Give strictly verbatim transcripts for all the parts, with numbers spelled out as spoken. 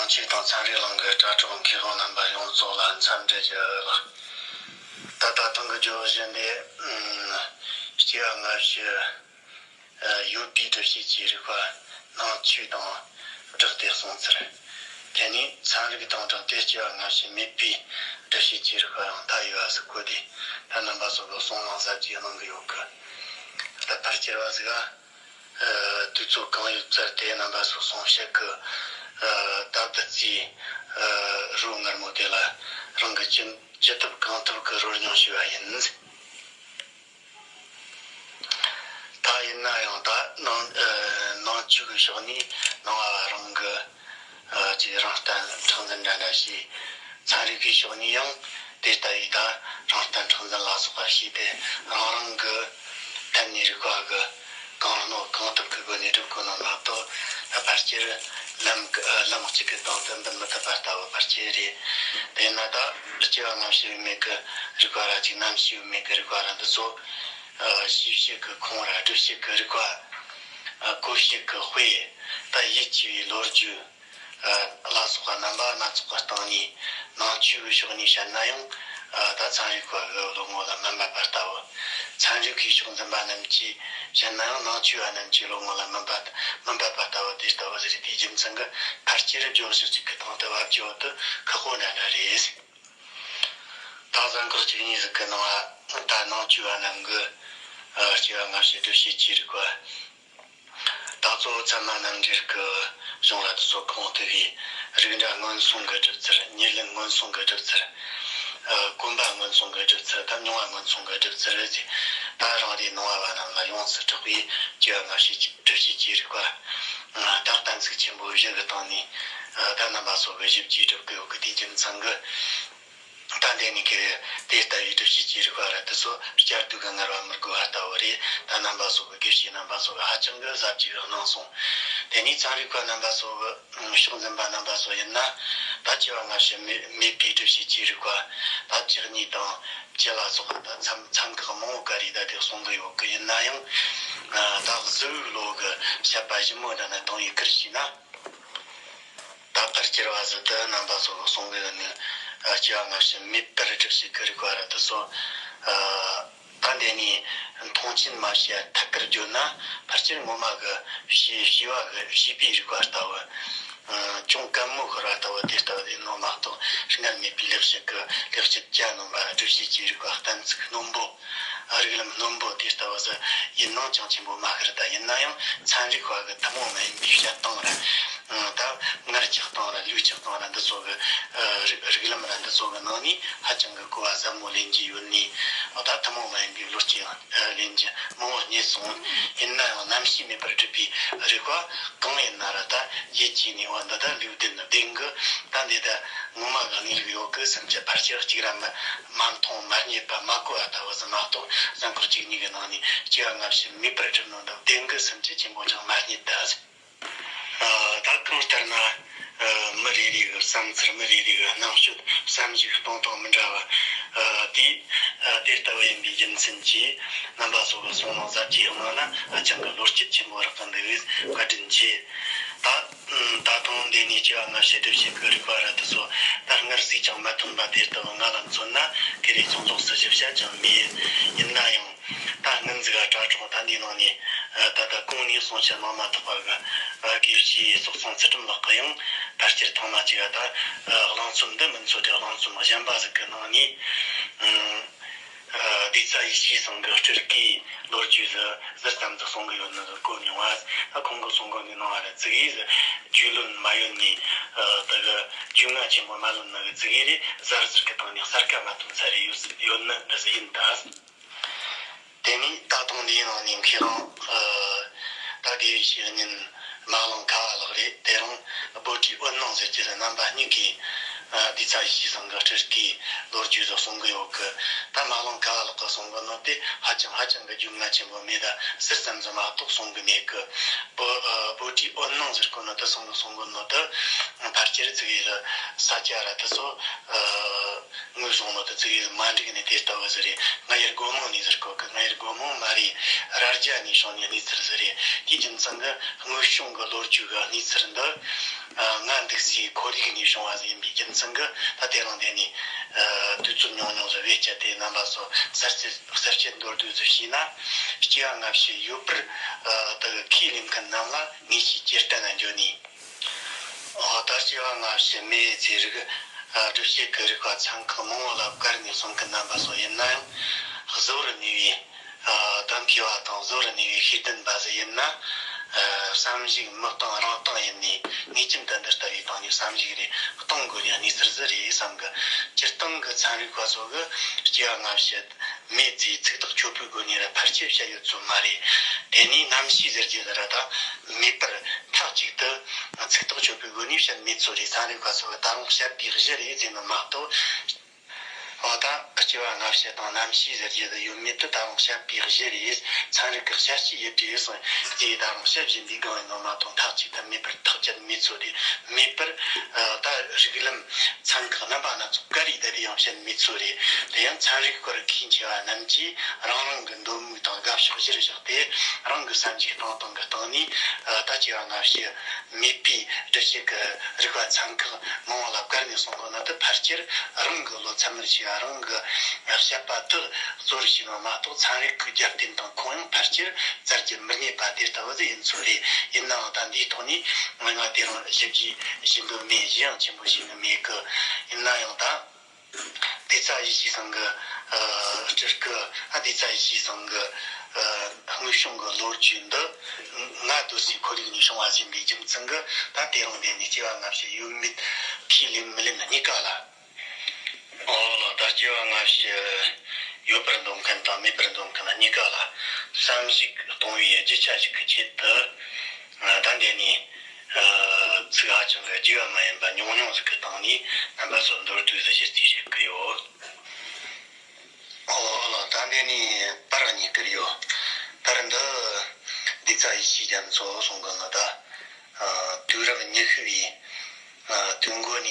ནང་ཆོས་དང་ཚན་རིག་གླིང་གི་དྲ་གྲོགས་མཁས་དབང་རྣམ་པ་ཡོངས་རྫོགས་ལ་འཚམས་འདྲི་ཞུ་ལགས། ད་ལྟ་དང་གི་བརྗོད་གཞི་འདི་ཨམ་སྐྱེ་བ་སྔ་ཕྱི་ཡོད་པའི་སྒྲུབ་བྱེད་ཀྱི་རིགས་པ་ནང་ཆོས་དང་སྦྲགས་ཏེ་གསུངས་ཚུལ། དེ་ནས་ཚན་རིག་དང་སྦྲགས་ཏེ་སྐྱེ་བ་སྔ་ཕྱི་མེད་པའི་སྒྲུབ་བྱེད་ཀྱི་རིགས་པ་ཡང་མཐའ་ཡས་པ་ཟིག་གོ་དེ། ད་རྣམ་པ་ཚོ་གི་གསུང་གླེང་ཟབ་རྒྱས་གནང་གི་ཡོད་གི། ད་ཕལ་ཆེར་བ་ཟིག་ག་ཨ་དུས་ཚོད་གང་ཡོད་ཚར་ཏེ་རྣམ་པ་ཚོ་གསུང་བཤད་གི་ཨ་སྟབས་བདེ་རྩིས་ཨ་རོ་མངར་མོ་དེ་ལ་རང་གི་ཅི་ཅི་ཐུབ་གང་ཐུབ་གི་རོལ་མྱོང་ཞུས་པ་ཡིན། ད་ཡིན་ན་ཡང་ད་ནང་ཨ་ནང་ཆོས་ཀྱི་ཕྱོགས་ནས་ནང་པ་རང་གི་ཨ་ཅིག་རང་བརྟེན་མཁྲེགས་འཛིན་འདྲ་འདྲ་བྱས། ཚན་རིག་གི་ཕྱོགས་ནས་ཡང་དེ་ལྟ་བུའི་ད་རང་བརྟེན་མཁྲེགས་འཛིན་ལ་སོགས་པ་བྱས་ཏེ་རང་རང་གི་ཐད་ནས་རིག་པ་གི་གང་རྣོ་གང་ཐུབ་ཀྱི་སྒོ་ནས་སྒྲུབ་དགོས་ནོ་མ་གཏོགས། ད་ཕལ་ཆེར་ལམ་གི་ལམ་གཅིག་གི་སྟེང་དུ་འབུད་མི་ཐུབ་པ་ལྟ་བུ་ཕལ་ཆེར་རེད། དེས་ན་ད་སྐྱེ་བ་སྔ་ཕྱི་མེད་གི་རིག་པ་ར་ཅིག་རྣམ་ཤེས་མེད་གི་རིག་པ་ར་འདི་ཚོ་ཨ་ཤེས་བྱེད་ཀྱི་ཁུངས་ར་སྒྲུབ་བྱེད་ཀྱི་རིག་པ། ཨ་གོ་བྱེད་ཀྱི་དཔེ། ད་ཡིད་ཆེས་པའི་ལོ་རྒྱུས། ཨ་ལ་སོགས་པ་རྣམ་པ་སྣ་ཚོགས་པ་སྟེང་ནས་ནང་ཆོས་ཀྱི་ཕྱོགས་ནས་བཤད་ན་ཡང་། ཨ་ད་ཚན་རིག་པ་གི་བློ་ངོ་ལ་མི་འབབ་པ་ལྟ་བུ། ཚན་རིག་གི་ཕྱོགས་འཛིན་པ་རྣམས་ཀྱིས་བཤད་ན་ཡང་ནང་ཆོས་པ་རྣམས་ཀྱི་བློ་ངོ་ལ་མི་འབབ་མི་འབབ་པ་ལྟ་བུ་དེ་ལྟ་བུ་ཟིག་རེད། དེའི་རྒྱུ་མཚན་གྱིས་ཕལ་ཆེར་བརྗོད་གཞི་གཅིག་གི་སྟེང་དུ་བབ་རྒྱུ་དེ་ཁག་པོ་འདྲ་འདྲ་རེད། ད་གཟའ་འཁོར་བཅུ་གཉིས་ཟིག་གི་ནང་ལ་ད་ནང་ཆོས་པ་རྣམས་ཀྱི་ཨ་སྐྱེ་བ་སྔ་ཕྱི་སྒྲུབ་བྱེད་ཀྱི་རིག་པ། ད་གཙོ་བོ་ཚད་མ་རྣམ་འགྲེལ་གྱི་གཞུང་ལ་དེ་ཚོ་གང་ཐུབ་པའི་རིགས་འདྲ་སྔོན་སོང་གི་སྒྲུབ་ཚུལ། ཉེར་ལེན་སྔོན་སོང་གི་སྒྲུབ་ཚུལ། ཨ་གོམས་པ་སྔོན་སོང་གི་སྒྲུབ་ཚུལ། ད་མྱོང་བ་སྔོན་སོང་གི་སྒྲུབ་ཚུལ་རེད་ཅེས། ད་རང་རེའི་ནང་པ་བ་རྣམས་ལ་ཡོངས་སུ་གྲགས་པའི་སྐྱེ་བ་སྔ་ཕྱི་སྒྲུབ་བྱེད་ཀྱི་རིག་པ། ད་གཏན་ཚིགས་ཆེན་པོ་བཞི་གི་སྟེང་ནས་ད་རྣམ་པ་ཚོ་གི་ཞིབ་ཀྱིས་སྒྲུབ་གི་ཡོད་གི། དེའི་རྒྱུ་མཚན་གྱིས། ད་འདི་ནི་གི་དེ་ལྟ་བུའི་སྒྲུབ་བྱེད་ཀྱི་རིག་པ་ར་དེ་ཚོ་བསྐྱར་ཟློས་གི་ངར་བ་མི་དགོས་པ་ལྟ་བུ་རེད། ད་རྣམ་པ་ཚོ་གི་དགེ་བཤེས་རྣམ་པ་ཚོ་གི་ཧ་ཅང་གི་ཟབ་ཅིག་གི་གནང་སོང་། དེ་ནས་ཚན་རིག་པ་རྣམ་པ་ཚོ་གི་ཕྱོགས་འཛིན་པ་རྣམ་པ་ཚོ་ཡིན་ན། ད་སྐྱེ་བ་སྔ་ཕྱི་མེད་མེད་པའི་སྒྲུབ་བྱེད་ཀྱི་རིག་པ། ད་བཅུ་གཉིས་དང་བཅུ་ལ་སོགས་པ་ད་མཚམས་མཚམས་ཁག་མང་བོ་ག་རེ་ད་དེ་གསུང་གི་ཡོད་གི། ཡིན་ན་ཡང་ད་གཟུ་བོའི་བློ་གི་བཤད་པ་ཞིབ་མོ་འདྲ་ན་དང་བའི་ཁུར་བྱས་ན། ད་ཕལ་ཆེར་བ་ཟིག་ཏུ་རྣམ་པ་ཚོ་གི་གསུང་གི་ནི་ཨ་སྐྱེ་བ་སྔ་ཕྱི་མེད་པར་སྒྲུབ་བྱེད་ཀྱི་རིག་པ་ར་དེ་ཚོ། ཨ་ད་འདི་ནས་མཐོང་ཆེན་མ་བྱས་ཐད་ཀར་བརྗོད་ན། ཕལ་ཆེར་ངོ་མ་གི་བྱིས་བྱིས་པ་གི་བྱིས་པའི་རིག་པ་ལྟ་བུ། ཨ་ཅུང་གད་མོ་ཤོར་བ་ལྟ་བུ་དེ་ལྟ་བུ་དེ་ནོ་མ་གཏོགས། སྔར་མེད་པའི་ལེགས་བཤད་ཀྱི་ལེགས་བཤད་གྱ་ནོམ་པ་སྒྲུབ་བྱེད་ཀྱི་རིག་པ་གཏན་ཚིགས་རྣོན་པོ། རིགས་ལམ་རྣོན་པོ་དེ་ལྟ་བུ་ཟིག་ཡིན་ནོ་ཅང་ཆེན་པོ་མ་ཤར། ད་ཡིན་ན་ཡང་ཚན་རིག་པ་གི་ཐུན་མོང་མ་ཡིན་པའི་བཤད་སྟངས་ར། ཨང་། ད་ངར་རྒྱག་སྟངས་ར་ལུས་རྒྱག་སྟངས་ར་འདི་ཚོ་གི། ཨ་རིག་རིགས་ལམ་ར་འདི་ཚོ་གི་ནང་ནས་ཧ་ཅང་གི་གོ་བ་ཟབ་མོ་ལེན་རྒྱུ་ཡོད་ནི། ཨ་ད་ཐུན་མོང་མ་ཡིན་པའི་བློ་སྐྱེད་ཡང་ཨ་ལེན་རྒྱུ་མང་བོ་རྙེད་སོང་། ཡིན་ན་ཡང་རྣམ་ཤེས་མེད་པར་གྲུབ་པའི་རིག་པ་གང་ཡིན་ན་ར། ད་ཡིད་ཀྱིས་ནི་འོ་འདི་ད་ལུས་བདེན་ནི་བདེན་གི། ད་འདི་ད་ངོ་མ་གི་གནས་ལུགས་ཡོད་གི་བསམ་གྱི་ཕལ་ཆེར་གཅིག་ར་མི་མ་མཐོང་མ་རྙེད་པ་མ་གོ་བ་ལྟ་བུ་ཟིག་མ་གཏོགས། གཟའ་འཁོར་བཅུ་གཉིས་ཀྱི་ནང་ནས་སྐྱེ་བ་སྔ་ཕྱི་མེད་པར་གྲུབ་ནོ་འདི་བདེན་གི་བསམ་གྱི་ཆེན་པོ་ཅང་མ་རྙེད་ད། ཨ་ད་གང་ལྟར་ན་ཨ་མི་རེ་རེ་གི་བསམ་ཚུལ། མི་རེ་རེ་གི་རྣམ་དཔྱོད། བསམ་གཞིག་གཏོང་སྟངས་མི་འདྲ་བ། ཨ་དེ་ཨ་དེ་ལྟ་བུ་ཡིན་པའི་རྒྱུ་མཚན་གྱིས་རྣམ་པ་ཚོ་གི་གསུང་གླེང་ཟབ་རྒྱས་གནང་ན་ཧ་ཅང་གི་བློ་སྐྱེད་ཆེན་པོ་རག་གི་འདུག་བཀའ་དྲིན་ཆེ། ད་ད་དུང་འདི་ནས་སྐྱེ་བ་སྔ་ཕྱི་སྒྲུབ་བྱེད་ཀྱི་རིག་པ་ར་དེ་ཚོ་ད་སྔར་སུས་ཀྱང་མ་ཐོན་པ་དེ་ལྟ་བུ་ང་ལ་མཚོན་ན་དེ་རེ་ཅུང་ཙོགས་སུ་ཞིབ་བཤད་ཅང་མེད། ཡིན་ན་ཡང་ད་སྔོན་ཟིག་ག་དྲ་གྲོགས་ད་འདིའི་ནང་ནས་ད་ལྟ་གོང་ནས་གསུང་བཤད་གནང་མ་ཐག་པ་གི་དགེ་བཤེས་སོག་ཚང་ཚུལ་ཁྲིམས་ལགས་ཀྱིས་ཡང་ཕལ་ཆེར་ཐེངས་མ་གཅིག་ག་ད་གླེང་རྩོམ་འདི་མིན་ཚོ་དེ་གླེང་རྩོམ་གཞན་པ་ཟིག་གི་ནང་ནས། ཨ་ལྡེ་བཙན་ཡེ་ཤེས་ཚང་གི་སྤྲུལ་སྐུའི་ལོ་རྒྱུས་ཟིག་ཟུར་ཙམ་ཟིག་གསུང་གི་ཡོད་ནི་ཟིག་གོ་མྱོང་བ། ད་ཁོང་གི་གསུང་གོ་ནི་ནང་བ་ར་ཙི་གེ་ཟིག་རྒྱུས་ལོན་མ་ཡོད་ནི། ཨ་ད་གི་རྒྱུས་མངའ་ཆེན་པོ་མ་ལོན་ནི་གི་ཙི་གེ་རེ་ཟུར་ཟུར་གི་སྟེང་ནས་གསར་ཁ་མ་ཐོན་ས་རེ་ཡོད་ཡོད་ནི་འདྲ་ཟིག་ཡིན་ད། དེ་ནས་ད་དུང་འདིའི་ནང་ནས་མཁས་དབང་ཨ་ད་དགེ་བའི་བཤེས་གཉེན་མ་ལང་ཁ་བ་ལགས་རེད། དེ་རིང་བྷོ་ཊའི་འོད་སྣང་ཟེར་གྱི་རྣམ་པ་གཉིས་ཀྱིས་ཨ་ལྡེ་བཙན་ཡེ་ཤེས་ཚང་གི་སྤྲུལ་སྐུའི་ལོ་རྒྱུས་ཟིག་གསུང་གི་ཡོད་གི། ད་མ་ལང་ཁ་བ་ལགས་ཀྱིས་གསུང་གི་ནོ་དེ་ཧ་ཅང་ཧ་ཅང་གི་རྒྱུས་མངའ་ཆེན་པོ་མེད། ད་ཟུར་ཙམ་ཟིག་མ་གཏོགས་གསུང་གི་མེད་གི། བྷོ་ཨ་བྷོ་ཊའི་འོད་སྣང་ཟེར་གོ་ནོ་དེ་ཚང་གིས་གསུང་གི་ནོ་དེ་ཕལ་ཆེར་ཙི་གེ་ཟིག་ས་སྐྱ་ར་དེ་ཚོ་ཨ་ངོས་བཟུང་ནོ་དེ་ཙི་གེ་ཟིག་མ་འགྲིག་ནི་དེ་ལྟ་བུ་ཟིག་རེད། ང་ཡར་སྒོ་མང་ནས་ཟེར་གོ་གི། ང་ཡར་སྒོ་མང་མ་རེད། རྭ་རྒྱ་ནས་བྱུང་ནི་གནས་ཚུལ་ཟིག་རེད། དེའི་རྒྱུ་མཚན་གྱིས་དངོས་བྱུང་ གི་ལོ་རྒྱུས་ཀྱི་གནས་ཚུལ་འདི། ཨ། སྔ་འདུག་སའི་ཁོར་ཡུག་ནས་བྱུང་བ་ཡིན་པའི་རྒྱུ་མཚན་གྱིས། ད་དེ་རིང་འདི་ནས། ཨ། དུས་ཚོད་ཉུང་ཉུང་ཟིག་བེད་སྤྱད་དེ། རྣམ་པ་ཚོ་གསར་བཤད་གསར་བཤད་མདོར་བསྡུས་ཟིག་བྱས་ན། སྐྱེ་བ་སྔ་ཕྱི་ཡོད་པར། ཨ། དེ་གི་ཁས་ལེན་མཁན་རྣམས་ལ་ངེས་ཤེས་ཇི་ལྟར་ན་འབྱོར་ནས། འོ། ད་སྐྱེ་བ་སྔ་ཕྱི་མེ་ཡི་རྫས་རིགས། ཨ། སྒྲུབ་བྱེད་ཀྱི་རིགས་པ་ཚན་ཁག་མང་བོ་ལ་བཀར་ནས་གསུང་མཁན་རྣམ་པ་ཚོ་ཡིན་ན་ཡང་། གཟུ་བོར་གནས་པའི། ཨ། གདོན་མཁས་པ་དང་གཟུ་བོར་གནས་པའི་ཤེས་ལྡན་པ་ཟིག་ཡིན་ན། ཨ། བསམ་གཞིག་མི་གཏོང་རང་གཏོང་ཡིན་ནས། ངེས་ཅན་དུ་འདི་ལྟ་བུའི་སྟེང་ནས་བསམ་གཞིག་རེ་གཏོང་དགོས་ནས་གནས་ཚུལ་ཟིག་རེད་བསམ་གི། སྤྱིར་བཏང་གི་ཚན་རིག་པ་ཚོ་གི་སྐྱེ་བ་སྔ་ཕྱི་མེ་ཚོས་ཚིག་ཐག་ཆོད་པོའི་སྒོ་ནས་ར་ཕལ་ཆེར་བཤད་ཡོད་ཚོད་མ་རེད། དེ་ནས་རྣམ་ཤེས་ཟེར་རྒྱུ་ལ་ར་ད་མེད་པར་མཐའ་གཅིག་ཏུ་ཚིག་ཐག་ཆོད་པོའི་སྒོ་ནས་བཤད་མེད་ཚོད་རེད། ཚན་རིག་པ་ཚོ་གི་ད་རུང་བཤད་པའི་གཞི་རེད་ཟེར་ནི་མ་གཏོགས། འོ། ད་སྐྱེ་བ་སྔ་ཕྱི་དང་རྣམ་ཤེས་ཟེར་རྒྱུ་དེ་ཡོད་མེད་དེ་ད་རུང་བཤད་པའི་གཞི་རེད། ཚན་རིག་གི་བཤད་སྤྱོད་ཡོད་དེ་སོང་དེ་ད་རུང་བཤད་བཞིན་པའི་སྒང་ཡིན་ནོ་མ་གཏོགས། མཐའ་གཅིག་ཏུ་མེད་པར་ཐག་བཅད་མེད་ཚོད་རེད། མེད་པར། ཨ། ད་རིགས་ལམ་ཚན་ཁག་རྣམ་པ་སྣ་ཚོགས་བཀར་ཡེ་བསྡད་དེ་ཡང་བཤད་མེད་ཚོད་རེད། དེ་ཡང་ཚན་རིག་སྐོར་མཁས་ཆེ་བ་རྣམས་ཀྱིས་རང་རང་གི་འདོད་མོས་དང་དགའ་ཕྱོགས་གཞིར་བཞག་སྟེ། རང་གི་བསམ་གཞིག་གཏོང་སྟངས་ཀྱི་སྟེང་ནས། ཨ། ད་སྐྱེ་བ་སྔ་ཕྱི་མེད་པའི་སྒྲུབ་བྱེད་ཀྱི་རིགས་པ་ཚན་ཁག་མང་བོ་ལ་བཀར་ནས་གསུང་གི་ནི་དེ་ཕལ་ཆེར་རང་གི་བློ་ཚད་མར་བྱས་པ། རང་གི་བཤད་པ་དག་གཙོ་བོར་བྱས་ནོ་མ་གཏོགས། ཚན་རིག་གི་རྒྱབ་རྟེན་དང་ཁུངས་ཡང་ཕལ་ཆེར་བཙལ་རྒྱུ་མི་རྙེད་པ་དེ་ལྟ་བུ་ཟིག་ཡིན་ཚོད་རེད། ཡིན་ནའང་ད་འདིའི་ཐོག་ནས་ང་དེ་རིང་ཞིབ་ཀྱིས་ཞུ་འདོད་མེད། ཞུ་ཡང་ཆེན་པོ་ཞུ་ནི་མེད་གི། ཡིན་ན་ཡང་ད། ལྡེ་རྩ་ཡེ་ཤེས་ཚང་གི། ཨ། སྤྲུལ་སྐུ། ཨ། ལྡེ་རྩ་ཡེ་ཤེས་ཚང་གི། ཨ། དངོས་བྱུང་གི་ལོ་རྒྱུས་འདི་སྔ་སྡོད་སའི་ཁོར་ཡུག་ནས་བྱུང་བ་ཡིན་པའི་རྒྱུ་མཚན་གྱིས། ད་དེ་རིང་འདི་ནས་སྐྱེ་བ་སྔ་ཕྱི་ཡོད་མེད་ཁས་ལེན་མི་ལེན་གཉིས་ཀ་ལ། འོ་ལགས། ད་སྐྱེ་བ་སྔ་ཕྱི་ཡོད་པར་འདོད་མཁན་དང་མེད་པར་འདོད་མཁན་གཉིས་ཀ་ལ་བསམ་གཞིག་གཏོང་བའི་རྒྱུ་ཆ་ཞིག་གི་ཆེད་དུ། ད་འདི་ནས། ཨ། ཚིག་ཧ་ཅང་གི་རྒྱས་པ་མ་ཡིན་པ་ཉུང་ཉུང་ཟིག་གི་སྟེང་ནས་རྣམ་པ་ཚོར་མདོར་བསྡུས་སུ་གཞི་རྩིས་བྱེད་ཀྱི་ཡོད། འོ་ལགས། ད་འདི་ནས་པར་གཉིས་བསྐུར་ཡོད། པར་འདི་ལྡེ་རྩ་ཡེ་ཤེས་རྒྱ་མཚོ་གསུང་གི་ནི་ད། ཨ། དུས་རབས་ཉི་ཤུ་བའི། ཨ། དུས་འགོ་ནས་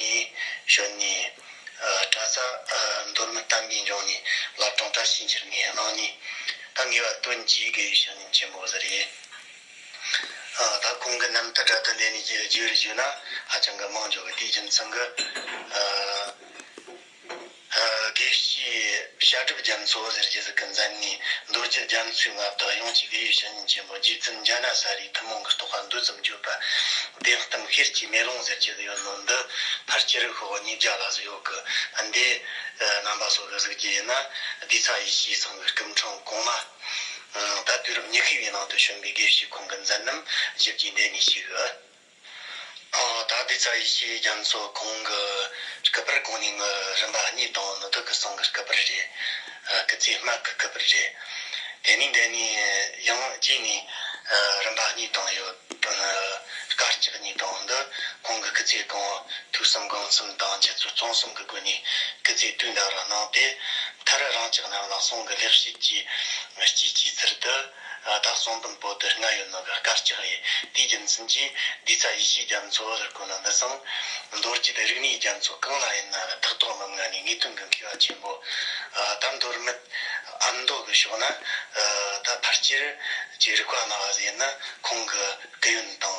བྱོན་ནས། ཨ། གྲྭ་ས། ཨ། མདོ་སྨད་བསྟན་པའི་འབྱུང་གནས་བླ་བྲང་བཀྲ་ཤིས་འཁྱིལ་ནས་གནང་ནས། ད་ངེས་པ་དོན་གྱི་དགེ་བའི་བཤེས་གཉེན་ཆེན་པོ་ཟིག་རེད། ཨ། ད་ཁོང་གི་རྣམ་ཐར་འདྲ་དེ་འདི་ནས་བརྗོད་བརྗོད་ན་ཧ་ཅང་གི་མང་འགྱོ་གི། དེའི་རྒྱུ་མཚན་གྱིས། ཨ། ཨ། དགེ་བཤེས་བཤད་སྒྲུབ་རྒྱ་མཚོ་ཟེར་རྒྱུ་ཟིག་གི་མཛད་ནས། མདོ་རྒྱུད་རྒྱ་མཚོའི་མངའ་བདག་དབྱངས་ཅན་དགེ་བའི་བཤེས་གཉེན་ཆེན་པོ་རྗེ་བཙུན་འཇམ་དབྱངས་ས་རའི་ཐུན་མོང་གི་རྟོགས་པ་འདི་ཙམ་བརྗོད་པ། བདེན་གཏམ་ཤེལ་གྱི་མེ་ལོང་ཟེར་རྒྱུ་ཟིག་ཡོད་ནོ་འདི་ཕལ་ཆེར་ཤོག་བུ་ཉིས་བརྒྱ་ལ་ཟིག་ཡོད་གི། འདི། ཨ། རྣམ་པ་ཚོ་གིས་གཟིགས་རྒྱུ་ཡིན་ན། ལྡེ་རྩ་ཡེ་ཤེས་ཚང་གི་སྐུ་ཕྲེང་གོང་མ། ཨ། ད་དུས་རབས་ཉི་ཤུ་བའི་ནང་དུ་བྱོན་པའི་དགེ་བཤེས་ཁོང་གི་མཛད་རྣམ་ཞིབ་ཀྱིས་འདི་ནས་ཞུ་གི། ཨོ། ད་ལྡེ་རྩ་ཡེ་ཤེས་རྒྱ་མཚོ་ཁོང་གི་སྐུ་པར་གོང་ནས་ངས་རིམ་པ་གཉིས་བཏང་ནི་དེ་གི་ཚང་གི་སྐུ་པར་རེད། ཨ། སྐུ་ཚེ་སྨད་གི་སྐུ་པར་རེད། དེ་ནས་འདི་ནས་ཡང་རྗེས་ནས། ཨ། རིམ་པ་གཉིས་བཏང་ཡོད། ཨ། དཀར་ཆག་གཉིས་བཏང་འདི་ཁོང་གི་སྐུ་ཚེ་གང་པོ་ཐོས་བསམ་སྒོམ་གསུམ་དང་འཆད་རྩོད་རྩོམ་གསུམ་གི་སྒོ་ནས་སྐུ་ཚེ་དུས་འདའ་རུ་གནང་སྟེ། མཐར་རང་ཅག་རྣམས་ལ་གསུང་གི་ལེགས་བཤད་ཀྱི་སྤྱི་ཅིའི་ཚུལ་དུ། ཨ། ད་གསུང་འབུམ་པོ་ཏི་ལྔ་ཡོད་ནོ་གི་དཀར་ཆག་ཡིན། དེའི་རྒྱུ་མཚན་གྱིས་ལྡེ་རྩ་ཡེ་ཤེས་རྒྱ་མཚོ་ཟེར་གོ་ནོ་འདི་སང་། མདོ་རྒྱུད་རིག་གནས་རྒྱ་མཚོ་གང་ལ་ཡིན་ན་ར་ཐག་ཐོག་མི་ང་ནས་ངེས་དོན་གྱི་མཁས་པ་ཆེན་པོ། ཨ། ད་མདོ་སྨད་ཨ་མདོ་གི་ཕྱོགས་ན། ཨ། ད་ཕལ་ཆེར་ཅིག་རིག་པ་སྨྲ་བ་ཟིག་ཡིན་ན་ཁོང་གི་སྐུ་ཡོན་དང་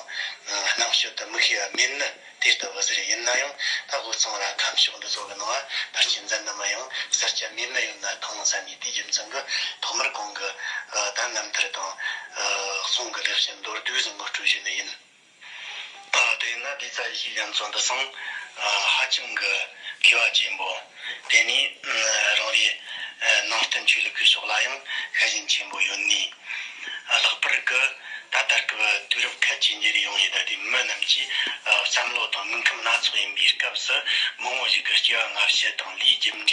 རྣམ་དཔྱོད་དེ་མི་ཤེས་པ་མེད་ནི་དེ་ལྟ་བུ་ཟིག་རེད། ཡིན་ན་ཡང་ད་དབུས་གཙང་ར་ཁམས་ཕྱོགས་འདི་ཚོ་གི་ནང་ཕལ་ཆེར་མཛད་ནི་མི་ཡོང་། གསར་སྐྱེས་མེད་ནི་ཡོད་ན་ཐང་ས་ནས། དེའི་རྒྱུ་མཚན་གྱིས་ཐོག་མར་ཁོང་གི། ཨ། ད་རྣམ་ཐར་དང་། ཨ། གསུང་གི་ལེགས་བཤད་མདོར་བསྡུས་ཟིག་ངོ་སྤྲོད་ཞུ་ནི་ཡིན། ཨ། དེས་ན་ལྡེ་རྩ་ཡེ་ཤེས་རྒྱ་མཚོ་འདི་སང་། ཨ། ཧ་ཅང་གི་མཁས་པ་ཆེན་པོ། དེ་ནས། ཨ། རང་རེའི། ཨ། ནང་བསྟན་ཆོས་ལུགས་ཀྱི་ཕྱོགས་ལ་ཡང་ཤེས་བཞིན་ཆེན་པོ་ཡོད་ནི། ཨ། ལྷག་པར་གྱི་ད་ལྟར་སྐབས་དུས་རབས་ཁ་ཆེ་འགྱུར་ཡོང་ཡོད། ད་དེ་མི་རྣམས་ཀྱིས། ཨ། བསམ་བློ་དང་དངོས་ཁམས་སྣ་ཚོགས་ཡིན་པའི་སྐབས་སུ། མང་བོ་ཞིག་གིས་སྐྱེ་བ་སྔ་ཕྱི་དང་ལུས་རྒྱུ་འབྲས།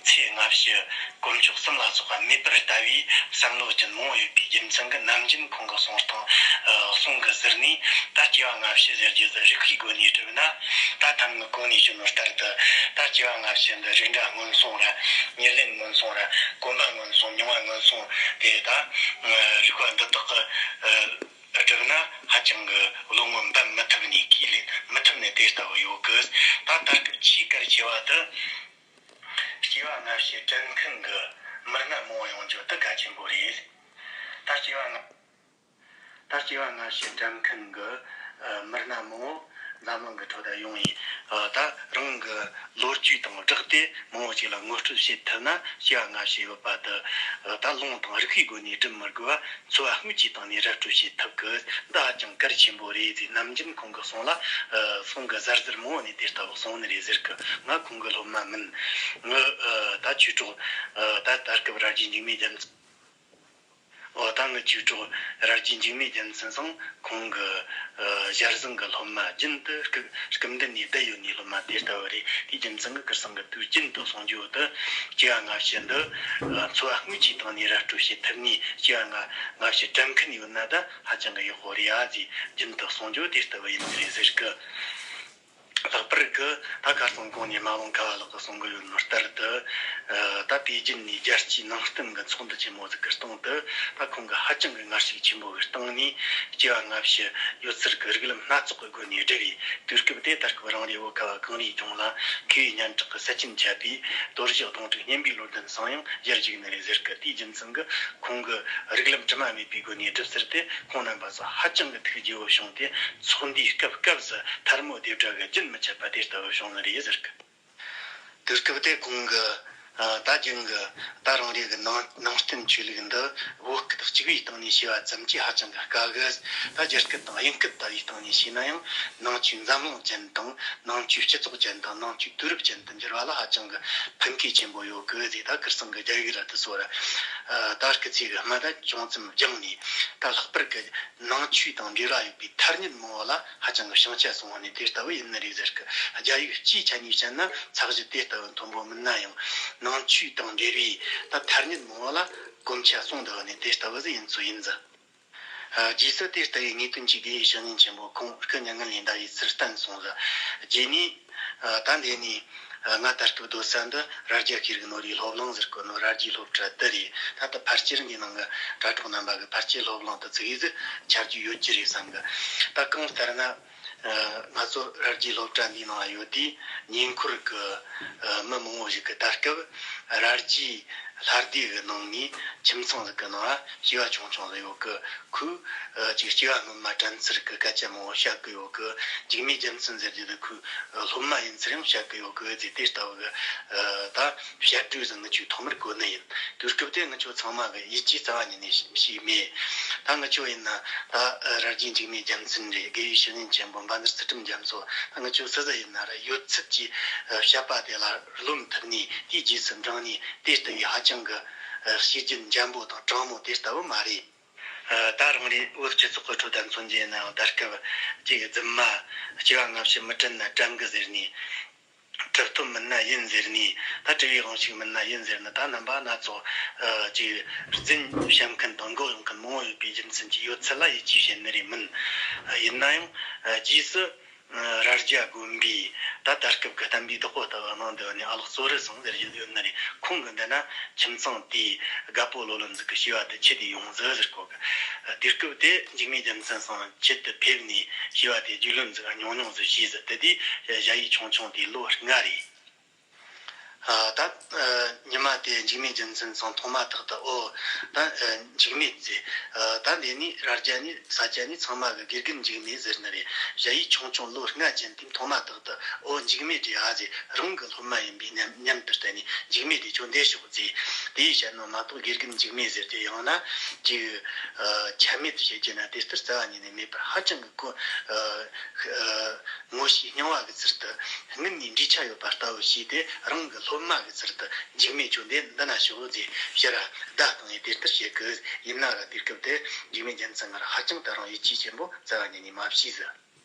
ཚེ་སྔ་ཕྱི། དཀོན་མཆོག་གསུམ་ལ་སོགས་པ་མེད་པར་ལྟ་བའི་བསམ་བློ་ཅན་མང་བོ་ཡོད་པའི་རྒྱུ་མཚན་གྱིས། ནམ་རྒྱུན་ཁོང་གི་གསུང་སྟངས། ཨ། གསུང་གི་ཟུར་ནས་ད་སྐྱེ་བ་སྔ་ཕྱི་ཟེར་རྒྱུ་དེ་རིགས་པའི་སྒོ་ནས་བསྒྲུབས་ན། ད་ཐ་མ་གོང་ནས་ཞུས་ནོ་ལྟར་དུ། ད་སྐྱེ་བ་སྔ་ཕྱི་འདི་རིགས་འདྲ་སྔོན་སོང་ར། ཉེར་ལེན་སྔོན་སོང་ར། གོམས་པ་སྔོན་སོང་། མྱོང་བ་སྔོན་སོང་དེ། ད་རིགས་པ་འདི་དག་གི། ཨ། བསྒྲུབས་ན་ཧ་ཅང་གི་བློ་ངོར་འབབ་མི་ཐུབ་ནི། ཁས་ལེན་མི་ཐུབ་ནི་དེ་ལྟ་བུ་ཡོད་གི། ད་ད་སྐབས་ཆེས་གལ་ཆེ་བ་དེ། སྐྱེ་བ་སྔ་ཕྱི་དྲན་མཁན་གྱི་མི་སྣ་མང་བོ་ཡོང་རྒྱུ་དེ་གལ་ཆེན་པོ་རེད། ད་སྐྱེ་བ་སྔ། ད་སྐྱེ་བ་སྔ་ཕྱི་འགྲེམས་མཁན་གྱི་ཨ་མི་སྣ་མང་བོ་འཛམ་གླིང་གི་ཁྲོད་ད་ཡོང་ཡིན། ཨ་ད་རང་གི་ལོ་རྒྱུས་དང་སྦྲགས་ཏེ་མང་བོ་ཅིག་ལ་ངོ་སྤྲོད་བྱེད་ཐུབ་ན། སྐྱེ་བ་སྔ་ཕྱི་ཡོད་པ་དེ་ཨ་ད་ལུང་དང་རིགས་པའི་སྒོ་ནས་སྒྲུབ་མི་དགོས་པ། འཚོ་བ་དངོས་ཀྱི་སྟེང་ནས་ར་སྤྲོད་བྱེད་ཐུབ་གི། འདི་ཧ་ཅང་གལ་ཆེན་པོ་རེད་ཟེར། ནམ་རྒྱུན་ཁོང་གི་གསུང་ལ་ཨ་གསུང་གི་གཟར་གཟར་མང་བོ་ནས་དེ་ལྟ་བུ་གསུང་ནི་རེད་ཟེར་གི། ང་ཁོང་གི་སློབ་མ་མིན། ངི་ཨ་ད་ཆོས་གྲོགས་ཨ་ད་ད་སྐབས་ར་རྒྱའི་འཇིགས་མེད་རྒྱལ་མཚན། འོ་ད་ངི་ཆོས་གྲོགས་ར་རྒྱའི་འཇིགས་མེད་རྒྱལ་མཚན་སང་ཁོང་གི་ཨ་ཞལ་བཟང་གི་སློབ་མ། རྒྱུན་དུ་སྐུ་སྐུ་མདུན་ནས་བསྡད་ཡོད་ནི་སློབ་མ་དེ་ལྟ་བུ་རེད། དེའི་རྒྱུ་མཚན་གྱིས་ཁིར་ཚང་གི་དུས་རྒྱུན་དུ་གསུང་རྒྱུ་དེ། སྐྱེ་བ་སྔ་ཕྱི་འདི་ཨ་འཚོ་བ་དངོས་ཀྱི་སྟེང་ནས་ར་སྤྲོད་བྱེད་ཐུབ་ནི། སྐྱེ་བ་སྔ་སྔ་ཕྱི་དྲན་མཁན་ཡོད་ན་ད་ཧ་ཅང་གི་ཡག་པོ་རེད་ཨ་ཟེར། རྒྱུན་དུ་གསུང་རྒྱུ་དེ་ལྟ་བུ་ཡིན་ནི་རེད་ཟེར་གི། ལྷག་པར་གྱི་ད་ཁ་སང་གོང་ནས་རྨ་ལུང་ཁ་བ་ལགས་ཀྱིས་གསུང་གི་ཡོད་ནོ་ལྟར་དུ། ཨ་ད་པེ་ཅིན་ནས་རྒྱལ་སྤྱིའི་ནང་བསྟན་གྱི་ཚོགས་འདུ་ཆེན་མོ་ཟིག་གི་སྟེང་དུ། ད་ཁོང་གིས་ཧ་ཅང་གི་ངར་ཤུགས་ཆེན་པོ་གི་སྟེང་ནས་སྐྱེ་བ་སྔ་ཕྱི་ཡོད་ཚད་ཀྱི་རིགས་ལམ་སྣ་ཚོགས་ཀྱི་སྒོ་ནས་བསྒྲུབས་པའི་དུས་སྐབས་དེ། ད་སྐབས་རང་རེའི་བོད་ཁ་བ་གངས་རིའི་ལྗོངས་ལ་མཁས་པའི་སྙན་གྲགས་ཀྱི་ཟིལ་གྱིས་འཁྱབ་པའི་དོར་ཞི་གདོང་དྲུག་སྙན་པའི་བློ་ལྡན་སང་ཡང་ཡར་བརྒྱུགས་ནི་རེད་ཟེར་གི། དེའི་རྒྱུ་མཚན་གྱིས་ཁོང་གིས་རིགས་ལམ་དྲི་མ་མེད་པའི་སྒོ་ནས་བསྒྲུབས་ཚར་ཏེ། ཁོང་རྣམ་པ་ཚོ་ཧ་ཅང་གི་ཐུགས་དགྱེས་པོ་བྱུང་སྟེ། ཚོགས་འདུའི་སྐབས་སྐབས་སུ་ཐལ་མོ་རྡེབ་སྒྲ་གི་རྒྱུན་མི་ཆད་པ་དེ་ལྟ་བུ་བྱུང་ནི་རེད་ཟེར་གི། དུས་སྐབས་དེ་ཁོང་གིས་ཨ་ད་རྒྱུན་གྱི་ད་རང་རེ་གི་ནང་ནང་བསྟན་ཆོས་ལུགས་འདི་བོད་སྐད་གཅིག་པའི་སྟེང་ནས་ཤེས་པ་ཙམ་གྱིས་ཧ་ཅང་གི་དཀའ་གི། ད་རྒྱ་སྐད་དང་དབྱིན་སྐད་ལྟ་བུའི་སྟེང་ནས་བྱས་ན་ཡང་ནང་ཆོས་འཛམ་གླིང་ཅན་དང་ནང་ཆོས་སྤྱི་ཚོགས་ཅན་དང་ནང་ཆོས་དུས་རབས་ཅན་དུ་འགྱུར་བ་ལ་ཧ་ཅང་གི་ཕན་ཁེ་ཆེན་པོ་ཡོད་གི་ཟེར། ད་ཁིར་ཚང་གི་རྒྱ་ཡིག་ར་དེ་ཚོ་ར་ཨ་ད་སྐུ་ཚེ་གི་སྨད་ད་ཅུང་ཙམ་སྦྱངས་ནས། ད་ལྷག་པར་གི་ནང་ཆོས་དང་འབྲེལ་བ་ཡོད་པའི་ཐ་སྙད་མང་བོ་ལ་ཧ་ཅང་གི་བྱང་ཆ་སོང་བ་ནི་དེ་ལྟ་བུ་ཡིན་ནི་རེད་ཟེར་གི། རྒྱ་ཡིག་སྤྱིའི་ཆ་ནས་བཤད་ན་ཚད་གཞི་དེ་ལྟ་བུ་མཐོན་པོ་མིན་ན་ཡང་། ནང་ཆོས་དང་འབྲེལ་བའི་ད་ཐ་སྙད་མང་བོ་ལ་གོམས་ཆ་སོང་བསྡད་པ་ནི་དེ་ལྟ་བུ་ཟིག་ཡིན་ཚུལ་ཡིན་ཟེར། ཨ་རྗེས་སུ་དེ་ལྟ་བུའི་ངེས་དོན་གྱི་དགེ་བའི་བཤེས་གཉེན་ཆེན་པོ་ཁོང་སྐུ་མྱ་ངན་ལས་འདའ་བའི་ཚུལ་བསྟན་སོང་ཟེར། རྗེས་ནས་ཨ་ད་འདི་ནས་ཨ་ང་ད་སྐབས་སྡོད་ས་འདི་རྭ་རྒྱ་ཤེས་རིག་ནོར་བུའི་སློབ་གླིང་ཟེར་གོ་ནོ་རྭ་རྒྱའི་སློབ་གྲྭ་དེ་རེད། ད་ལྟ་ཕལ་ཆེར་འདིའི་ནང་གི་དྲ་གྲོགས་རྣམ་པ་གིས་ཕལ་ཆེར་སློབ་གླིང་དེ་ཚོ་ཡིས་ཆ་རྒྱུས་ཡོད་ཀྱི་རེད་བསམ་གི། ད་གང་ལྟར་ན། ཨ་ང་ཚོ་རྭ་རྒྱའི་སློབ་གྲྭ་འདིའི་ནང་ཡོད་དུས་ཉེ་འཁོར་གྱི་ཨ་མི་མང་བོ་ཞིག་གིས་ད་སྐབས་རྭ་རྒྱའི་ལྷ་སྡེ་གི་ནང་ནས་ཁྱིམ་ཚང་ཟིག་གི་ནང་ང་བྱིས་པ་ཆུང་ཆུང་ཟིག་ཡོད་གི། ཁོས་ཨ་ཅིག་སྐྱེ་བ་སྔོན་མ་དྲན་ཚུལ་གི་སྐད་ཆ་མང་བོ་བཤད་གི་ཡོད་གི། འཇིགས་མེད་རྒྱལ་མཚན་ཟེར་རྒྱུ་དེ་ཁོའི་ཨ་སློབ་མ་ཡིན་ཚུལ་ཡང་བཤད་གི་ཡོད་གི་ཟེར། དེ་ལྟ་བུ་གི་ཨ་ད་བཤད་སྒྲོས་ཟིག་ངེད་ཚོས་ཐོག་མར་གོ་ནི་ཡིན། དུས་སྐབས་དེ་ངེད་ཚོ་ཚང་མ་གི་ཡིད་ཆེས་རྩ་བ་ཉིད་ནས་བྱས་མེད། ད་ངེད་ཚོ་ཡིན་ན་ད་ཨ་རྭ་རྒྱའི་འཇིགས་མེད་རྒྱལ་མཚན་རེད། དགེ་བའི་བཤེས་གཉེན་ཆེན་པོ་འབའ་ནུར་ཚུལ་ཁྲིམས་རྒྱ་མཚོ། ད་ངེད་ཚོ་སུ་ཟིག་ཡིན་ན་ར་ཡོད་ཚད་ཀྱིས་ཨ་བཤད་པ་དེ་ལ་རློམ་ཐུབ་ནས་དེའི་རྗེས་སུ་འབྲངས་ནས་དེ་ལྟ་བུའི་ཧ་ཅང་གི་ཨ་བྱས་རྗེས་འཇམ་པོ་དང་དྲང་མོ་དེ་ལྟ་བུ་མ་རེད། ཨ་ད་རང་རེ་བོད་སྤྱི་ཚོགས་ཀྱི་ཁྲོད་ད་མཚོན་རྒྱུ་ཡིན་ན་ཡང་། ད་སྐབས་ཅིག་རྫུན་མ་སྐྱེ་བ་སྔ་ཕྱི་མི་དྲན་ན་དྲན་གི་ཟེར་ནས། གྲུབ་ཐོབ་མིན་ན་ཡིན་ཟེར་ནས། ད་གྲུབ་པའི་དབང་ཕྱུག་མིན་ན་ཡིན་ཟེར་ནས། ད་རྣམ་པ་སྣ་ཚོགས་ཨ་ཅིག་རྫུན་བཤད་མཁན་དང་འགོག་ཡོང་མཁན་མང་བོ་ཡོད་པའི་རྒྱུ་མཚན་གྱིས་ཡོད་ཚད་ལ་ཡིད་ཆེས་བྱེད་ནི་རེད་མིན། ཡིན་ན་ཡང་ཨ་རྗེས་སུ་ཨ་རྭ་རྒྱ་དགོན་པའི་ད་ད་སྐབས་ཀྱི་བསྟན་པའི་བདག་པོ་ལྟ་བུ་གནང་འདི་བ་ནས་ཨ་ལགས་ཙོ་རི་ཚང་ཟེར་བཞིན་ཡོད་ནི་རེད། ཁོང་གི་འདི་ན་ཁྱིམ་ཚང་དེའི་རྒད་པོ་ལོ་ལོན་ཟིག་གི་བྱིས་པ་དེ་ཁྱེར་ཏེ་ཡོང་ཟིག་ཟེར་གོ་གི། དུས་སྐབས་དེ་འཇིགས་མེད་རྒྱལ་མཚན་སང་ཆེད་དུ་ཕེབས་ནས་བྱིས་པ་དེ་རྒྱུས་ལོན་ཟིག་ཉུང་ཉུང་ཟིག་བྱས་ཟིག་དེ་དུས་ཞ་ཡི་ཆུང་ཆུང་དེའི་ལོ་ལྔ་རེད། ཨ་ད་ཨ་ཉི་མ་དེ་འཇིགས་མེད་རྒྱལ་མཚན་སང་མཐོང་མ་ཐག་ཏུ། ཨོ་ད་ཨ་འཇིགས་མེད་ཟེར། ཨ་ད་འདི་ནས་རྭ་རྒྱ་ནས་ས་སྐྱ་ནས་ཚང་མ་གི་དགེ་རྒན་འཇིགས་མེད་ཟེར་ནི་རེད། ཞ་ཡི་ཆུང་ཆུང་ལོ་ལྔ་ཅན་དེ་མཐོང་མ་ཐག་ཏུ་ཨོ་འཇིགས་མེད་རེད་ཨ་ཟེར། རང་གི་སློབ་མ་ཡིན་པའི་མཉམ་མཉམ་དུ་བསྟན་ནས། འཇིགས་མེད་དེ་ཁྱོད་འདིར་ཤོག་ཟེར། དེ་ཡིས་བཤད་ནོ་མ་གཏོགས་དགེ་རྒན་འཇིགས་མེད་ཟེར་རྒྱུ་ཡང་ན་ཅིག་ཨ་ཆ་མེད་དུ་བྱེད་རྒྱུ་ན་དེ་ལྟར་རྩ་བ་ཉིད་ནས་མེད་པར། ཧ་ཅང་གི་གོ་ཨ་ཨ་ངོ་ཤེས་རྙིང་བ་གི་ཚུལ་དུ། སྔུན་ནས་འདྲིས་ཆ་ཡོད་པ་ལྟ་བུ་བྱས་ཏེ། རང་གི་སློབ་མ་གི་ཚུལ་དུ་འཇིགས་མེད་ཁྱོད་འདི་འདི་ན་ཤོག་ཟེར་ཕྱིར་བརྡ་བཏང་ནས་དེ་ལྟར་བྱེད་གི། ཡིན་ན་ར་དུས་སྐབས་དེ་འཇིགས་མེད་རྒྱལ་མཚན་ང་ར་ཧ་ཅང་ད་རང་ཡིད་ཆེས་ཆེན་པོ་རྩ་བ་ཉིད་ནས་མ་བྱས་ཟེར།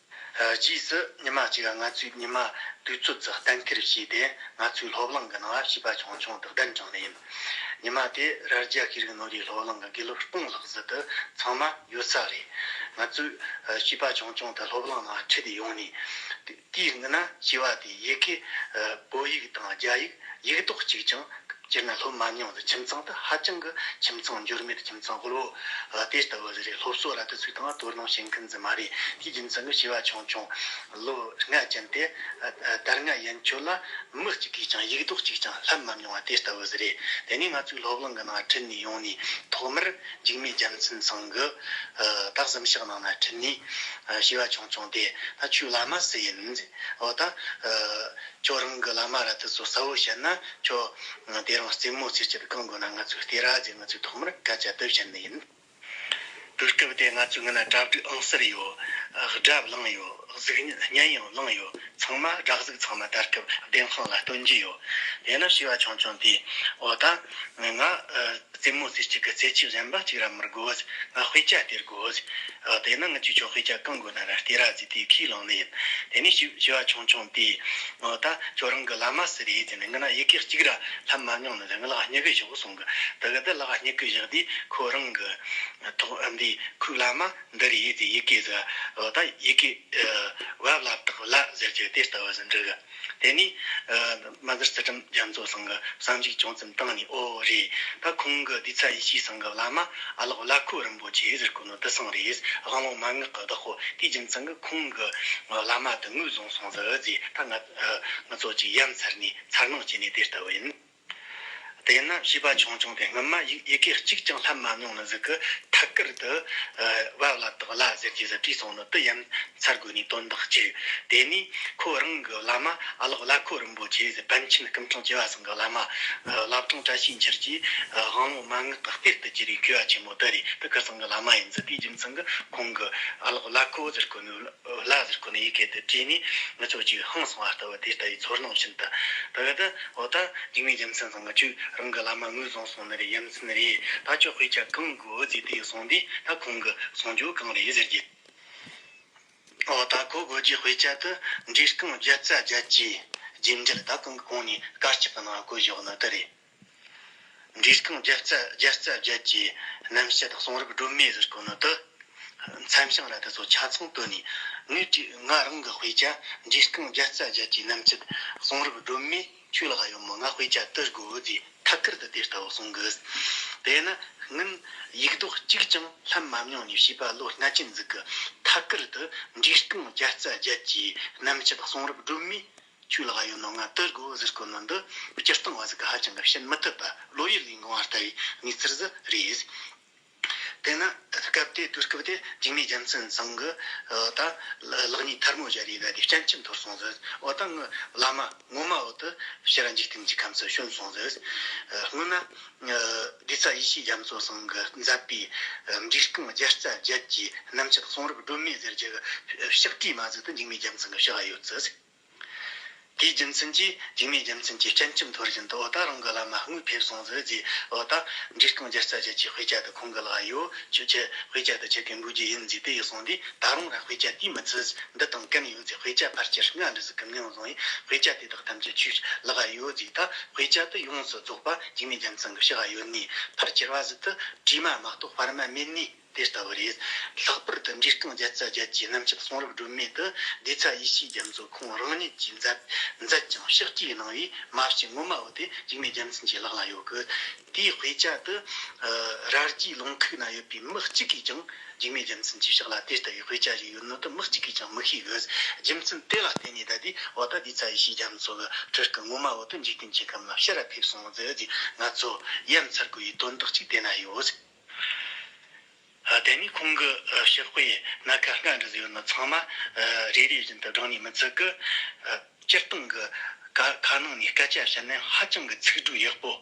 ཨ་རྗེས་སུ་ཉི་མ་གཅིག་ང་ཚོའི་ཉི་མ་དུས་ཚོད་ཀྱི་གཏན་འཁེལ་བྱས་ཏེ། ང་ཚོའི་སློབ་གླིང་གི་ནང་ལ་བྱིས་པ་ཆུང་ཆུང་དེ་གདན་དྲངས་ནས་ཡིན། ཉི་མ་དེ་རྭ་རྒྱ་ཤེས་རིག་ནོར་བུའི་སློབ་གླིང་གི་དགེ་སློབ་སྟོང་ལྷག་ཙམ་དེ་ཚང་མ་ཡོད་ས་རེད། ང་ཚོས་ཨ་བྱིས་པ་ཆུང་ཆུང་དེ་སློབ་གླིང་ནང་ཁྲིད་དེ་ཡོང་ནས། དེ་དེའི་སྔོན་ན་བྱིས་པ་དེས་ཡི་གེ་ཨ་བོད་ཡིག་དང་རྒྱ་ཡིག་ཡིག་རྡོག་གཅིག་ཀྱང་ སྤྱིར་ན་སློབ་མ་མྱོང་ཟིག། ཁྱིམ་ཚང་དེ་ཧ་ཅང་གི་ཁྱིམ་ཚང་འབྱོར་མེད། ཁྱིམ་ཚང་དབུལ་བོ་དེ་ལྟ་བུ་ཟིག་རེད། སློབ་གསོ་ར་དེ་ཚོའི་སྟེང་ལ་དོ་སྣང་བྱེད་མཁན་ཟིག་མ་རེད། དེའི་རྒྱུ་མཚན་གྱིས་བྱིས་པ་ཆུང་ཆུང་ལོ་ལྔ་ཅན་དེ་དར་ལྔ་ཡན་ཆོད་ལ་མི་གཅིག་གིས་ཀྱང་ཡིག་རྡོག་གཅིག་ཀྱང་བསླབ་མ་མྱོང་བ་དེ་ལྟ་བུ་ཟིག་རེད། དེ་ནས་ང་ཚོའི་སློབ་གླིང་གི་ནང་ཁྲིད་ནས་ཡོང་ནས་ཐོག་མར་འཇིགས་མེད་རྒྱལ་མཚན་ཚང་གིས་ད་གཟིམ་ཤག་ནང་ན་ཁྲིད་ནས་བྱིས་པ་ཆུང་ཆུང་དེ། ད་ཁྱོའི་བླ་མ་སུ་ཡིན་ཟེར། འོ་ད། ཁྱོད་རང་གི་བླ་མ་ར་དེ་ཚོ་གསལ་བོ་བཤད་ན། ཁྱོད་དེ་རིང་རྩེད་མོ་རྩེ་རྒྱུ་གང་དགོས་ན་ང་ཚོས་སྟེར་ར་ཟེར། ང་ཚོས་ཐོག་མར་སྐད་ཆ་དེ་བཤད་ནི་ཡིན། དུས་སྐབས་དེ་ང་ཚོའི་སྔོན་ན་གྲ་སྒྲིག་ཨང་གསར་ཡོད། སྒྲ་བླངས་ཡོད། གཟུགས་བརྙན་ཡང་བླངས་ཡོད། ཚང་མ་སྒྲ་གཟུགས་ཚང་མ་ད་སྐབས་བདེན་དཔང་ལ་སྟོན་རྒྱུ་ཡོད། དེས་ན་བྱིས་པ་ཆུང་ཆུང་དེས། འོ་ད་ང་རྩེད་མོ་རྩེ་རྒྱུ་གི་རྩེད་ཆས་གཞན་པ་གཅིག་ར་མི་དགོས། ང་དཔེ་ཆ་སྟེར་དགོས། ཨ། དེས་ན་ངས་ཁྱོད་ཆོ་དཔེ་ཆ་གང་དགོས་ན་ར་སྟེར་ར་ཟེར་དེ་ཁས་བླངས་ནི་ཡིན། དེ་ནས་བྱིས་བྱིས་པ་ཆུང་ཆུང་དེས། ཨ། ད་ཁྱོད་རང་གི་བླ་མ་སུ་རེད་ཟེར་ནས། ང་ན་ཡི་གེ་གཅིག་ར་བསླབ་མ་མྱོང་ནི་ཟེར། ང་ལག་གཉིས་ཀ་བཞག་གསུང་གི། དེ་གི་དེ་ལག་གཉིས་ཀ་བཞག་དུས་ཁོ་རང་གི་ཐོག་འདི་ཁོའི་བླ་མ་འདི་རེད་ཟེར་ཡི་གེ་ཟེར། ཨ། ད་ཡི་གེ། ཨ། བ་བླ་བཏགས་བླ་ཟེར་གྱི་དེ་ལྟ་བུ་ཟིག་འབྲི་གི། དེ་ནས། ཨ། རྨ་ཟུར་ཚུལ་ཁྲིམས་རྒྱ་མཚོ་ཚང་གིས་བསམ་གཞིག་ཅུང་ཙམ་བཏང་ནས། ཨོ་རེད། ད་ཁོང་གི་ལྡེ་ཚ་ཡེ་ཤེས་ཚང་གི་བླ་མ་ཨ་ལགས་བླ་ཁོ་རིན་པོ་ཆེ་ཟེར་གོ་ནོ་དེ་ཚང་རེད། དབང་ལུང་མན་ངག་གི་བདག་པོ། དེའི་རྒྱུ་མཚན་གྱིས་ཁོང་གི་བླ་མ་དེ་ངོས་བཟུང་སོང་ཟིག་ཟེར། ད་ང་ཨ་ང་ཚོ་ཅིག་ཡ་མཚར་ནས་འཚར་སྣང་སྐྱེས་ནས་དེ་ལྟ་བུ་ཡིན། དེས་ན་བྱིས་པ་ཆུང་ཆུང་དེ་སྔོན་མ་ཡི་ཡི་གེ་གཅིག་ཀྱང་བསླབ་མ་མྱོང་ནི་ཟིག་གིས་ཐད་ཀར་དུ། ཨ། བ་བླ་བཏགས་བླ་ཟེར་གྱི་ཟིག་བྲིས་སོང་ནི་དེ་ཡ་མཚར་དགོས་ནི་དོན་དག་གཅིག། དེ་ནས་ཁོ་རང་གི་བླ་མ་ཨ་ལགས་བླ་ཁོ་རིན་པོ་ཆེ་ཟེར། པཎ་ཆེན་སྐུ་ཕྲེང་བཅུ་བ་ཚང་གི་བླ་མ། ཨ། བླ་བྲང་བཀྲ་ཤིས་འཁྱིལ་གྱི། ཨ། དབང་ལུང་མན་ངག་གི་གཏེར་དུ་གྱུར་བའི་མཁས་པ་ཆེན་མོ་དེ་རེད། དེ་ཁོ་ཚང་གི་བླ་མ་ཡིན་ཟིག། དེའི་རྒྱུ་མཚན་གྱིས་ཁོང་གིས་ཨ་ལགས་བླ་ཁོ་ཟེར་གོ་ནི། བླ་ཟེར་གོ་ནི་ཡི་གེ་དེ་བྲིས་ནས་ང་ཚོ་ཅིག་ཧང་སོང་བ་ལྟ་བུ་དེ་ལྟ་བུའི་ཚོར་སྣང་བྱིན་ཏེ། དེ་གི་དེ། འོ་ད་འཇིགས་མེད་རྒྱལ་མཚན་ཚང་གིས་ཁྱོད་རང་གི་བླ་མ་ངོས་བཟུང་སོང་ནི་རེད། ཡ་མཚན་རེད། ད་ཁྱོད་དཔེ་ཆ་གང་དགོས་ཟེར་དེ་གསུངས་དུས། ད་ཁོང་གིས་གསུང་རྒྱུ་གང་རེད་ཟེར་གྱི། འོ་ད་ཁོ་དགོས་རྒྱུའི་དཔེ་ཆ་དེ་འབྲས་རྐང་བརྒྱ་རྩ་བརྒྱད་ཀྱི་རྒྱས་འགྲེལ། ད་གོང་གི་གོང་ནས་དཀར་ཆག་གི་ནང་བཀོད་བཞག་ནི་དེ་རེད། འབྲས་རྐང་བརྒྱ་རྩ་བརྒྱ་རྩ་བརྒྱད་ཀྱི་རྣམ་བཤད་གསུང་རབ་སྒྲོན་མེ་ཟེར་གོ་ནོ་དེ། མཚན་བྱང་ར་དེ་ཚོ་ཆ་ཚང་བཏོན་ནས། ངས་བྲིས། ང་རང་གི་དཔེ་ཆ་འབྲས་རྐང་བརྒྱ་རྩ་བརྒྱད་ཀྱི་རྣམ་བཤད་གསུང་རབ་སྒྲོན་མེ་ཁྱོད་ལག་ཡོད་མོ། ང་དཔེ་ཆ་དེ་དགོས་ཟེར་ཐད་ཀར་དུ་དེ་ལྟ་བུ་གསུང་གི། དེས་ན་སྔོན་ཡིག་རྡོག་གཅིག་ཀྱང་བསླབ་མ་མྱོང་ནས་བྱིས་པ་ལོ་ལྔ་ཅན་ཟིག་གིས་ཐད་ཀར་དུ་འབྲས་རྐང་བརྒྱ་རྩ་བརྒྱད་ཀྱི་རྣམ་བཤད་གསུང་རབ་སྒྲོན་མེ་ཁྱོད་ལག་ཡོད་ནོ་ང་དེ་དགོས་ཟེར་གོ་ནོ་འདི་སྤྱིར་བཏང་བ་ཟིག་གིས་ཧ་ཅང་གི་བཤད་མི་ཐུབ་པ། བློ་ཡུལ་ལས་འགོངས་པ་ལྟ་བུའི་གནས་ཚུལ་ཟིག་རེད། དེས་ན་སྐབས་དེ་དུས་སྐབས་དེ་འཇིགས་མེད་རྒྱལ་མཚན་ཚང་གིས། ཨ། ད་ལག་གཉིས་ཐལ་མོ་སྦྱར་རེ་བསྡད་དེ་སྤྱན་ཆབ་འཐོར་སོང་ཟིག། འོ་ད་ངའི་བླ་མ་ངོ་མ་བོ་དེ་ཕྱིར་འཇིག་རྟེན་གྱི་ཁམས་སུ་བྱོན་སོང་ཟིག། ཨ། སྔོན་ན། ཨ། ལྡེ་ཚ་ཡེ་ཤེས་རྒྱ་མཚོ་ཚང་གིས་མཛད་པའི། ཨ། འབྲས་རྐང་བརྒྱ་རྩ་བརྒྱད་ཀྱི་རྣམ་བཤད་གསུང་རབ་སྒྲོན་མེ་ཟེར་རྒྱུ་གི་ཕྱག་བྲིས་མ་ཟིག་དེ་འཇིགས་མེད་རྒྱལ་མཚན་གི་ཕྱག་ཡོད་ཟིག། དེའི་རྒྱུ་མཚན་གྱིས་འཇིགས་མེད་རྒྱལ་མཚན་གྱིས་སྤྱན་ཆབ་འཐོར་བཞིན་དུ། འོ་ད་རང་གི་བླ་མ་དངོས་ཕེབས་སོང་ཟིག་ཟེར། འོ་ད་འབྲས་རྐང་བརྒྱ་རྩ་བརྒྱད་ཀྱི་དཔེ་ཆ་དེ་ཁོང་གི་ལག་ཡོད། ཁྱོད་ཀྱིས་དཔེ་ཆ་དེ་ཁྱེད་ཀྱིས་འགོ་རྒྱུ་ཡིན་ཟེར་དེ་ཡི་གསུངས་དུས། ད་རུང་ར་དཔེ་ཆ་དེ་མི་ཚད། འདི་དང་གན་ཡོད་ཟེར། དཔེ་ཆ་ཕལ་ཆེར་ལྔ་འདྲ་ཟིག་གི་མིང་བཟུང་ཡིན། དཔེ་ཆ་དེ་དག་ཐམས་ཅད་ཁྱོད་ལག་ཡོད་ཟེར། ད་དཔེ་ཆ་དེ་ཡོངས་སུ་རྫོགས་པ་འཇིགས་མེད་རྒྱལ་མཚན་གི་ཕྱག་ཡོད་ནི། ཕལ་ཆེར་བ་ཟིག་དེ་བྲིས་མ་མ་གཏོགས་དཔར་མ་མེད་ནི། དེ་ལྟ་བུ་རེད། ལྷག་པར་དུ་འབྲས་རྐང་བརྒྱ་རྩ་བརྒྱད་ཀྱི་རྣམ་བཤད་གསུང་རབ་སྒྲོན་མེ་དེ་ལྡེ་ཚ་ཡེ་ཤེས་རྒྱ་མཚོ་ཁོང་རང་ཉིད་ཀྱིས་མཛད་མཛད་ཅིང་ཕྱག་བྲིས་གནང་བའི་མ་ཕྱི་ངོ་མ་བོ་དེ་འཇིགས་མེད་རྒྱལ་མཚན་གྱི་ལག་ལ་ཡོད་གི། དེའི་དཔེ་ཆ་དེ། ཨ། ར་རྒྱའི་ལུང་ཁུག་ན་ཡོད་པའི་མི་གཅིག་གིས་ཀྱང་འཇིགས་མེད་རྒྱལ་མཚན་གྱི་ཕྱག་ལ་དེ་ལྟ་བུའི་དཔེ་ཆ་ཞིག་ཡོད་ནོ་དེ་མི་གཅིག་གིས་ཀྱང་མི་ཤེས་གི། རྒྱུ་མཚན་དེ་ལ་བརྟེན་ནས་ད་དེ། འོ་ད་ལྡེ་ཚ་ཡེ་ཤེས་རྒྱ་མཚོ་གི་སྤྲུལ་སྐུ་ངོ་མ་བོ་དེ་འཇིག་རྟེན་གྱི་ཁམས་ལ་ཕྱིར་ར་ཕེབས་སོང་ཟིག་ཟེར་ང་ཚོ་ཡ་མཚར་དགོས་པའི་དོན་དག་ཅིག་དེ་ན་ཡོད། ཨ། དེ་ནས་ཁོང་གི། ཨ། ཕྱག་དཔེ་སྣ་ཁ་ལྔ་འདྲ་ཟིག་ཡོད་ནོ་ཚང་མ། ཨ། རེ་རེ་བཞིན་དུ་བགྲངས་ནས་མི་ཚད་གི། ཨ། སྤྱིར་བཏང་གི་ཁ་ཁ་ནང་ནས་སྐད་ཆ་བཤད་ན་ཧ་ཅང་གི་ཚིག་འབྲུ་ཡག་པོ།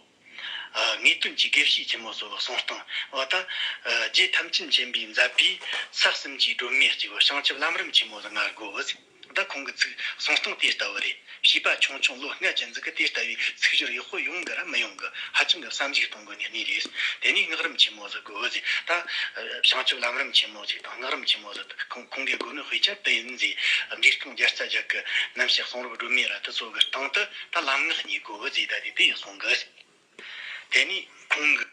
ཨ། ངེས་དོན་གྱི་དགེ་བཤེས་ཆེན་མོ་ཚོ་གི་གསུང་སྟངས། འོ་ད། ཨ། རྗེ་ཐམས་ཅད་མཁྱེན་པས་མཛད་པའི་ས་གསུམ་གྱི་སྒྲོན་མེ་གཅིག་བྱང་ཆུབ་ལམ་རིམ་ཆེན་མོ་ཟིག་ང་དགོས། ད་ཁོང་གི་ཚིག་གསུང་སྟངས་དེ་ལྟ་བུ་རེད། བྱིས་པ་ཆུང་ཆུང་ལོ་ལྔ་ཅན་ཟིག་གིས་དེ་ལྟ་བུའི་ཚིག་སྦྱོར་ཡག་པོ་ཡོང་གི་ར་མི་ཡོང་གི། ཧ་ཅང་གི་བསམ་གཞིག་གཏོང་དགོས་ནི་གནས་རེད། དེ་ནས་སྔགས་རིམ་ཆེན་མོ་ཟིག་དགོས་ཟེར། ད་བྱང་ཆུབ་ལམ་རིམ་ཆེན་མོ་ཟིག་དང་སྔགས་རིམ་ཆེན་མོ་ཟིག་ད་ཁོང་ཁོང་གིས་དགོས་ནི་དཔེ་ཆ་དེ་ཡིན་ཟེར། འབྲས་རྐང་བརྒྱ་རྩ་བརྒྱད་ཀྱི་རྣམ་བཤད་གསུང་རབ་སྒྲོན་མེ་ར་དེ་ཚོ་གི་སྟེང་དུ་ད་ལམ་སྔགས་གཉིས་དགོས་ཟེར། ད་དེ་དེ་ཡི་གསུང་གི། དེ་ནས་ཁོང་གི།